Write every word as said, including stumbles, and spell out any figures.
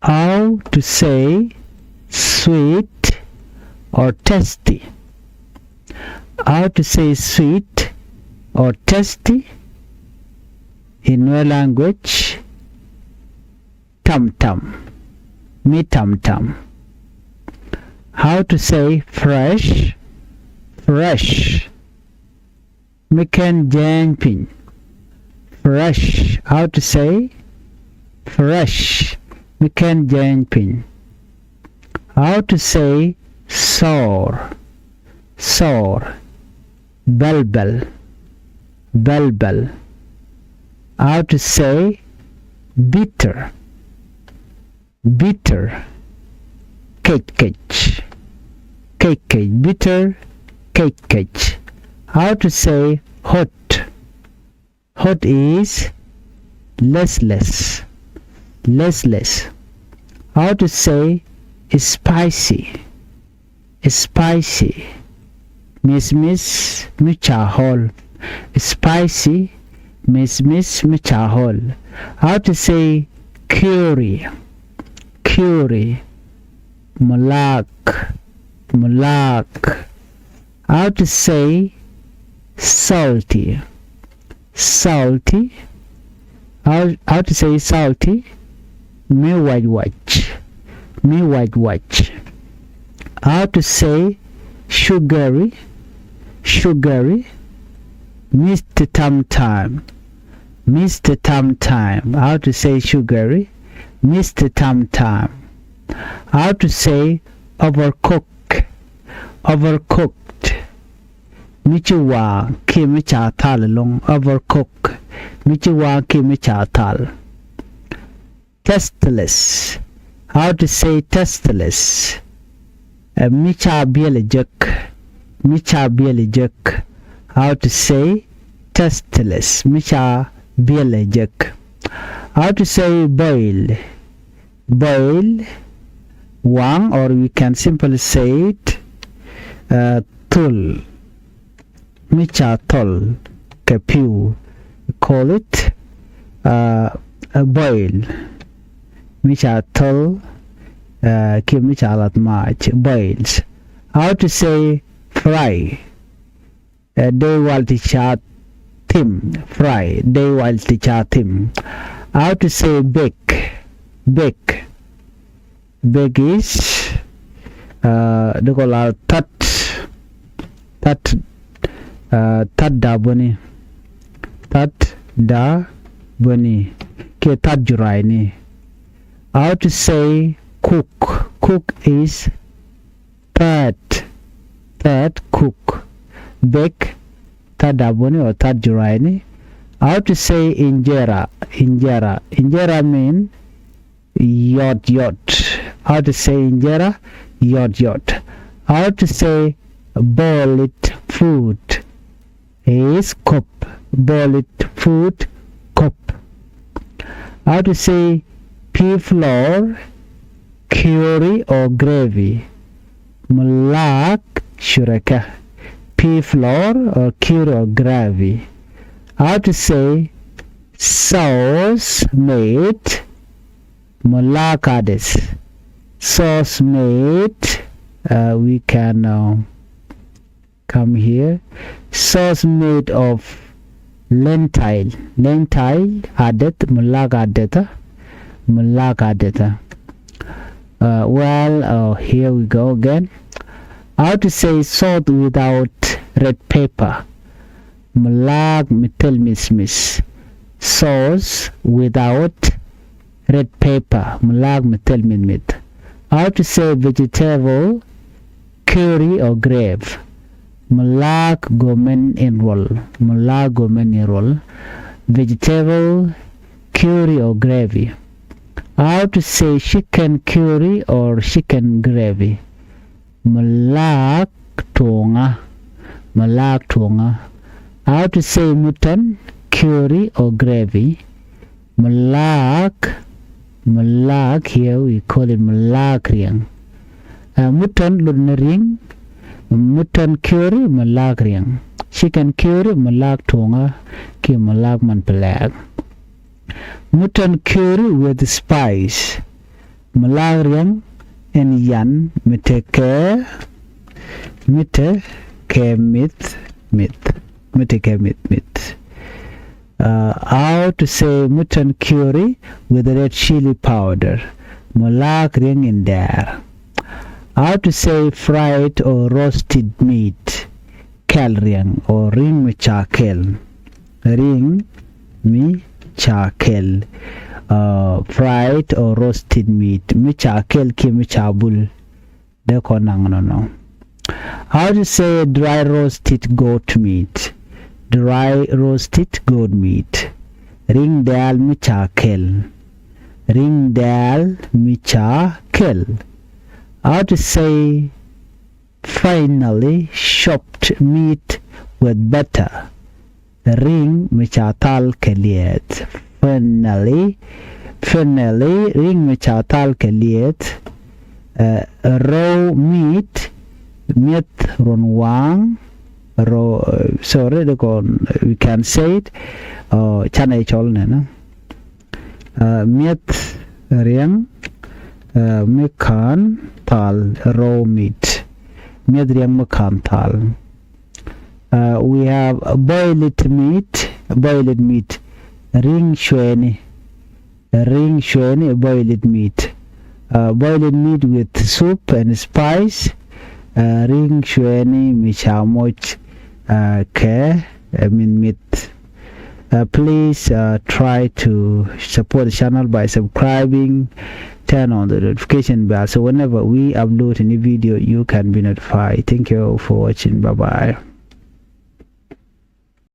How to say sweet or tasty? How to say sweet or tasty in Nuer language? Tam tam. Mi tam tam. How to say fresh? Fresh. Mi kɛn jääny piny. Fresh. How to say fresh? Mi kɛn jääny piny. How to say sour? Sour. Bɛl bɛl. Bɛl bɛl. How to say bitter? Bitter. Kec kec. Kec kec. Bitter. Kec kec. How to say hot? Hot is less less. Less less. How to say spicy? Spicy. Miss miss mi ca ɣɔl. Spicy. Miss miss mi ca ɣɔl. How to say curry? Curry. Mulak. Mulak. How to say salty? Salty. How, how to say salty? Mi wac wac. Mi wac wac. How to say sugary? Sugary. Mister Tam Tam. Mister Tam Tam. How to say sugary? Mister Tam Tam. How to say overcook? Overcooked. Mi ci waaŋ kiɛ mi ca thal ɛlɔ̱ŋ. Overcook. Mi ci waaŋ kiɛ mi ca thal. Tasteless. How to say tasteless? Ɛ mi ca biɛl ɛ jek. Mi ca biɛl ɛ jek. How to say tasteless? Mi ca biɛl ɛ jek. How to say boil? Boil. Waaŋ, or we can simply say it, uh, thol. Mi ca thol kɛ piw. Call it, uh, a boil. Mi ca thol, uh, kiɛ mi ca lath mac. Boils. How to say fry? Ɛ dee wal ti ca thim. Fry. Dee wal ti ca thim. How to say bake? Bake. Bake is, uh, di kɔ la tat. Tat, uh, tat da buni. Tat da buni. Kiɛ tat juray ni. How to say cook? Cook is tat. Tat, cook. Bake, tat da buni or tat juray ni. How to say injera? Injera. Injera mean yɔt yɔt. How to say injera? Yɔt yɔt. How to say boiled food? Is kop. Boiled food, kop. How to say pea flour, curry or gravy? Mulak shureka. Pea flour or curry or gravy? How to say sauce made? Mulak ades. Sauce made, uh, we can, uh, come here. Sauce made of lentil. Lentil adet, mulak adeta. Mulak adeta. Uh, well, uh, here we go again. How to say sauce without red pepper? Mulak mi thil mithmith. Sauce without red pepper. Mulak mi thil mithmith. How to say vegetable curry or gravy? Mulak gomen in roll. Mulak gomen in roll. Vegetable curry or gravy? How to say chicken curry or chicken gravy? Mulak tuŋa. Mulak tuŋa. How to say mutton curry or gravy? Mulak. Mulak, here we call it mulak riɛŋ. Uh, mutton lot ni riŋ. Mutton curry, mulak riɛŋ. Chicken curry, mulak tuŋa. Kiɛ mulak man pɛlɛk. Mutton curry with spice. Mi la̱a̱k riäŋ in yan mi tekɛ, mi tekɛ mith mith, mi tekɛ mith mith. Uh, how to say mutton curry with red chili powder? Mi la̱a̱k riäŋ in dɛɛr. How to say fried or roasted meat? Kɛl riäŋ or ri̱ŋ mi ca kɛl. Ri̱ŋ mi ca kɛl. Uh, fried or roasted meat, mi ca kɛl kiɛ mi ca bul. Dee kɔn naŋ nɔnɔ. How to say dry roasted goat meat? Dry roasted goat meat. Ri̱ŋ dɛɛl mi ca kɛl. Ri̱ŋ dɛɛl mi ca kɛl. How to say finally chopped meat with butter? Ri̱ŋ mi ca thal kɛ liɛɛth. Finally, finally, ri̱ŋ mi ca thal kɛ liɛɛth. Uh, raw meat, mi̱eth ruɔ̱n waaŋ. Raw, uh, sorry, dee kɔn, we can say it. Uh, canɛ cɔl nɛnɛ. Uh, mi̱eth riäŋ, uh, mi ka̱n thal, raw meat. Mi̱eth riäŋ mi ka̱n thal. Uh, we have boiled meat, boiled meat. Ri̱ŋ cuɛɛni. Ri̱ŋ cuɛɛni, boiled meat. Uh, boiled meat with soup and spice. Uh, ri̱ŋ cuɛɛni mi ca moc, uh, kɛ, uh, min mi̱eth. Uh, please, uh, try to support the channel by subscribing, turn on the notification bell, so whenever we upload a new video, you can be notified. Thank you for watching. Bye bye.